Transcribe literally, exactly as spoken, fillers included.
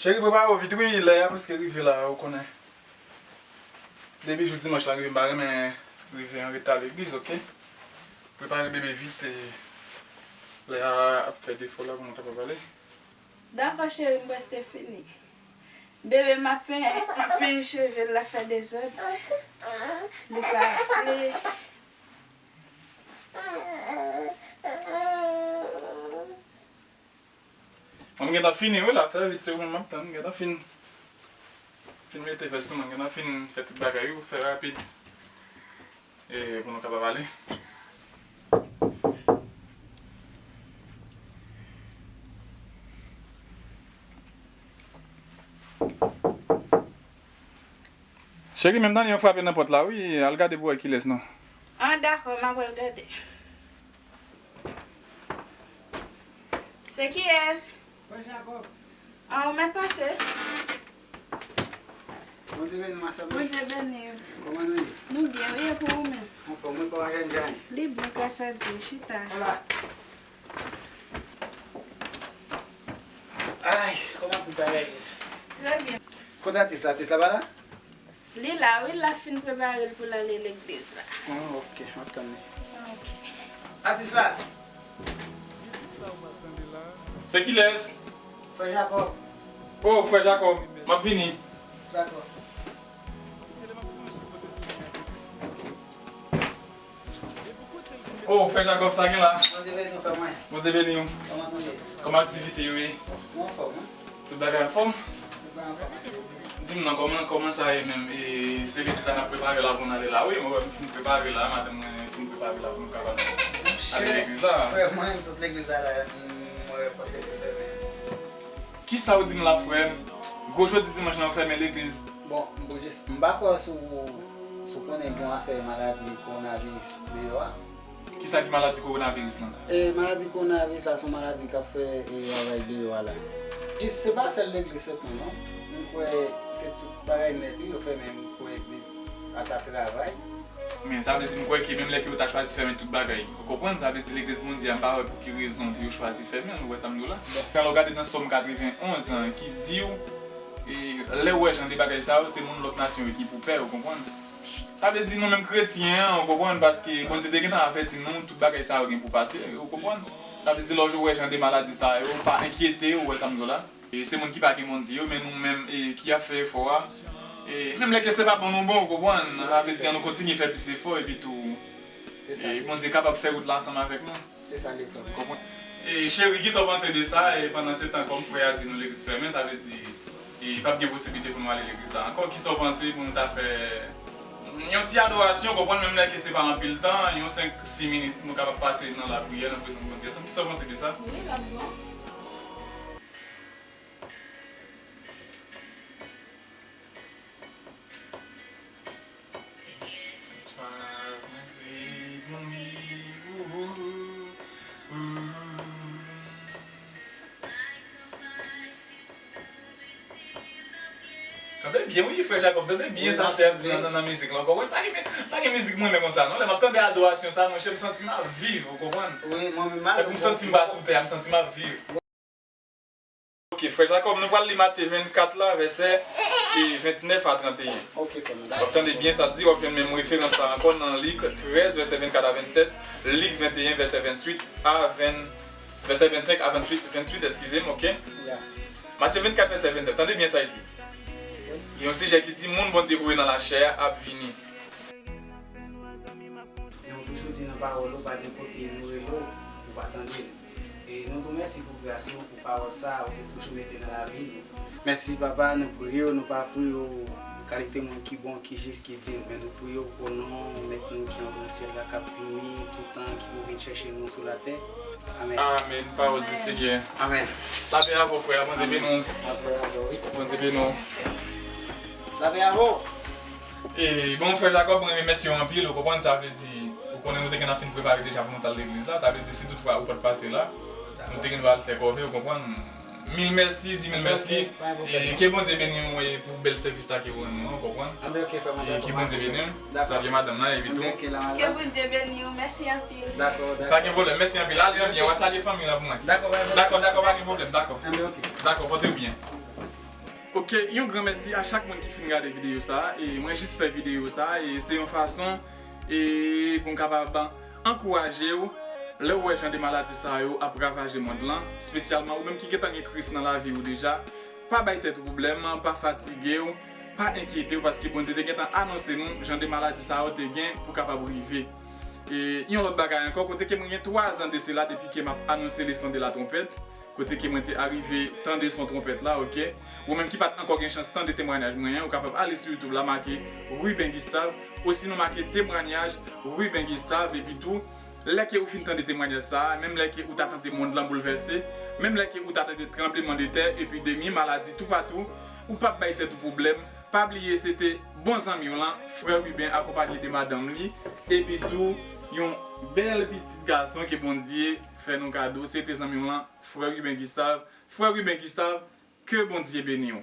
Cheri, prepare w vit wi, lè a prèske rive la, ou konnen. Depi jou dimanch la rive, m pa renmen rive an reta legliz, oke? Prepare bebe vit, e lè a ap fè defo la pou nou kapab ale. Dakò, cheri, m prèske fini. Bebe m ap penyen, ap penyen cheve l, l ap fè dezòd. Li pa vle. Mwen, m gentan fini, wi, la, fè vit, se ou menm m ap tann, m gentan fin, fin mete vès sou mwen, m gentan fin fè tout bagay, wi, fè rapid. E, pou nou kapab ale. Cheri, menm tande yon frape nan pòt la, wi, al gade pou wè kilès non. Ah, dakò, m ap al gade. Se kiyès? Frè Jakòb. Ah, ou mèt pase. Bondye beni w, ma sè mwen. Bondye beni w. Kòman nou ye? Nou byen, wi, e pou ou menm? Anfòm, wi, kòman jènjan ye? Li byen, gras a Dye, chita. Hola. Ay, kòman tout bagay ye? Trè byen. Kote atis la? Atis la pa la? Li la, wi, l ap fin prepare l pou l ale legliz la. Ah, ok, m ap tann li. Ok. Atis la! Se kilès? Frè Jakòb. Oh, frè Jakòb, m ap vini. Dakò. Oh, frè Jakòb, sa gen la? Bondye beni w, frè mwen. Bondye beni w. Kòman nou ye? Kòman aktivite yo ye? Nou anfòm, wi. Tout bagay anfòm? Tout bagay anfòm, ak plezi. Di m non, kòman, kòman sa ye menm? E, se legliz la n ap prepare la pou n ale la, wi. Mwen, m fin prepare la, madanm mwen fin prepare la pou nou kapab ale legliz la. Frè mwen, m sot legliz la, la, m wè pòt legliz fèmen. Kisa w di m la, frè m? Gwo jodi dimanch lan, yo fèmen legliz. Bon, m pou jis, m pa kwè si w, si w konnen gen yon afè maladi kowonaviris deyò a. Kisa ki maladi kowonaviris lan? E, maladi kowonaviris la, se yon maladi k ap fè, e, ravaj deyò a la. Jis, se pa sèl legliz sèlman, non. M kwè se tout bagay nèt, wi, yo fèmen, m kwè, ata travay. Men sa vle di, m kwè ke menm lè ke yo ta chwazi fèmen tout bagay, ou konprann? Sa vle di legliz Bondye a, m pa wè pou ki rezon pou yo chwazi fèmen l, ou wè sa m di w la? Bon. Alò, gade nan Sòm katrevenn onz an, ki di w, e, lè w wè jan de bagay sa yo, se moun lòt nasyon yo ki pou pè, ou konprann? Sa vle di nou menm kretyen an, ou konprann, paske Bondye te gentan avèti nou, tout bagay sa yo gen pou pase, ou konprann? Sa vle di lè w wè jan de maladi sa yo, pa enkyete w, ou wè sa m di w la. E se moun ki pa gen Bondye yo, men nou menm, e, ki ap fè efò a, e, menm lè ke se pa bon nou bon, ou konprann? Sa vle di an nou kontinye fè plis efò, epi tou, e, Bondye kapab fè wout la ansanm avèk nou. Se sa li fè. Konprann. E, cheri, kisa w panse de sa? E pandan se tan, kòm frè a di nou legliz fèmen, sa vle di, e, p ap gen posiblite pou nou ale legliz la ankò. Kisa w panse pou nou ta fè yon ti adorasyon, konprann, menm lè ke se pa anpil tan, yon senk, sis minit, nou kapab pase nan lapriyè, nan prezans Bondye ansanm. Kisa w panse de sa? Wi, l ap bon. Tande byen wi, frè Jakòb, tande byen sa sè ap di nan, nan, nan mizik la, ou konprann? Pa gen, pa gen mizik mwen renmen konsa non, lè m ap tande adorasyon sa, monchè, m santi m ap viv, ou konprann? Wi, mwen menm, tankou m santi m pa sou tè a, m santi m ap viv. Ok, frè Jakòb, nou pral li Matye vennkat la, vèsè, e, vennèf a tranteyen. Ok, frè m. W ap tande byen sa di, w ap jwenn menm referans la ankò nan Lik trèz, vèsè vennkat a vennsèt, Lik venteyen, vèsè venntuit a venn, vèsè vennsenk a venntuit, venntuit, eskize m, ok? Ya. Matye vennkat, vèsè vennèf, tande byen sa l di. Ok. Yon sijè ki di, moun Bondye voye nan lachè a ap vini. Men ou toujou di nan pawòl ou, pa gen kote nou rele w, ou pa tande n. E nou di w mèsi pou gras ou, pou pawòl sa a ou te toujou mete nan lavi nou. Mèsi, Papa, nou priye w, nou pa priye w kalite moun ki bon, ki jis, ki diy, men nou priye w o non Mèt nou ki anwo nan syèl la, k ap vini toutan, ki pou vin chèche nou sou latè. Amèn. Amèn. Pawòl di Senyè. Amèn. Lapè avè w, frè. Bondye beni w. Lapè avè w, wi. Bondye beni w. Lapè avè w. E, bon, frè Jakòb, mwen remèsye w anpil, ou konprann, sa vle di, ou konnen nou te gentan fin prepare deja pou nou t al legliz la, sa vle di, si tout fwa ou pa t pase la, nou te gentan al fè kòve, ou konprann. Mil mèsi, di mil mèsi. Ok, pa gen pwoblèm. E ke Bondye beni w, e, pou bèl sèvis la ke ou rann nou an, ou konprann. Anben, ok, frè mwen, e ke Bondye beni w. Dakò. Salye madanm nan, epi tou. Anben, ok, la, madanm. Ke Bondye beni w, mèsi anpil. Dakò, dakò. Pa gen pwoblèm, mèsi anpil. Ale byen, w a salye fanmi w la pou mwen. Dakò, pa gen pwoblèm. Dakò, dakò, pa gen pwoblèm, dakò. Anben, ok. Dakò, pòte w byen. Ke yon gran mèsi a chak moun ki fin gade videyo sa a. E mwen jis fè videyo sa a, e se yon fason e pou m kapab ankouraje w lè w wè jan de maladi sa yo ap ravaje mond lan, espesyalman ou menm ki gentan gen Kris nan lavi w deja. Pa bay tèt ou pwoblèm, pa fatige w, pa enkyete w, paske Bondye te gentan anonse nou jan de maladi sa yo te gen pou kapab rive. E yon lòt bagay ankò, kote ke mwen gen twa zan de sela depi ke m ap anonse leson de la tronpèt, kote ke mwen te arive tande son tronpèt la, oke. Ou menm ki pa t ankò gen chans tande temwanyaj mwen an, ou kapab ale sou YouTube la, make Ruben Gustave, osinon make temwanyaj Ruben Gustave, epi tou, lè ke ou fin tande temwanyaj sa a, menm lè ke ou ta tande mond lan boulvèse, menm lè ke ou ta tande tranbleman de tè, epidemi, maladi toupatou, ou p ap bay tèt ou pwoblèm. Pa bliye, se te bon zanmi w lan, frè Ruben, akonpanye de madanm li, epi tou, yon bèl pitit gason ke Bondye fè nou kado, se te zanmi w lan, frè Ruben Gustave. Frè Ruben Gustave, ke Bondye beni w.